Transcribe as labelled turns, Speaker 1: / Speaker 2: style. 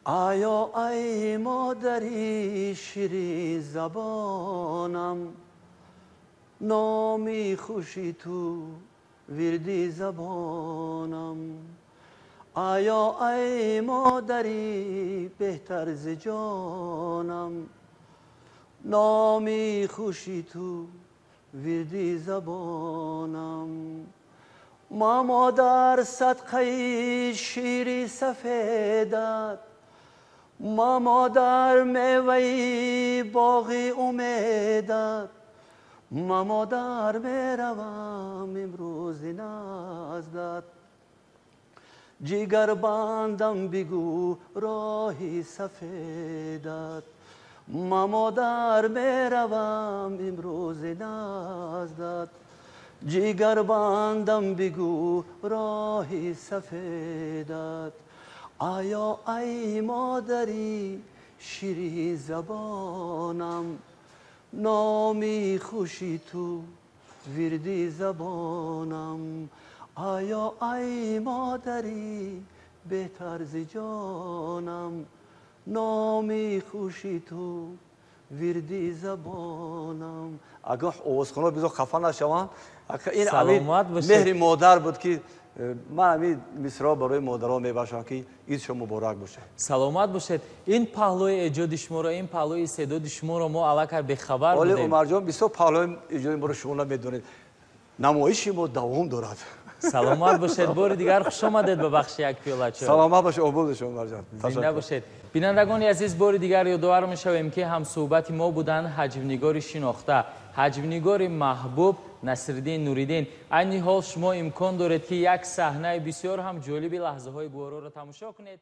Speaker 1: Оё ай модари ширин забонам, номи хуши ту вирди забонам. Оё ай модари беҳтар зи ҷонам, номи хуши ту вирди забонам. Ма модар садқаи шири сафедат, ма модар меваи боғи умедат. Ма модар меравам имрӯзи наздат, ҷигарбандам бигӯ роҳи сафедат. Ма модар меравам имрӯзи наздат, ҷигарбандам бигӯ роҳи сафедат. Оё ай модари ширин забонам, номи хуши ту вирди забонам. Оё ай модари беҳтар зи ҷонам, номи хуши ту вирди забонам. Агар овозхонаҳо бизор хафа нашаванд, ин меҳри модар буд ки ман ҳамин мисраъ барои модарон мебахшам ки идшон муборак бошад.
Speaker 2: Саломат бошед. Ин паҳлӯи эҷоди шуморо, ин паҳлӯи истеъдоди шуморо мо аллакай бехабар
Speaker 1: будем.
Speaker 2: Оле
Speaker 1: Умарҷон, бисёр паҳлӯи эҷоди моро шумо намедонед. Намоиши мо давом дорад.
Speaker 2: Саломат бошед. Бори дигар хуш омадед ба бахши як пиёла чой.
Speaker 1: Саломат бошед, обод бошед Умарҷон.
Speaker 2: Зинда бошед. Бинандагони азиз, бори дигар ёдовар мешавем ки ҳамсӯҳбати мо буданд ҳаҷвнигори шинохта, ҳаҷвнигори маҳбуб Насриддин Нуриддин. Айни ҳол шумо имкон доред ки як саҳнаи бисёр ҳам ҷолиби лаҳзаҳои гувороро тамошо кунед.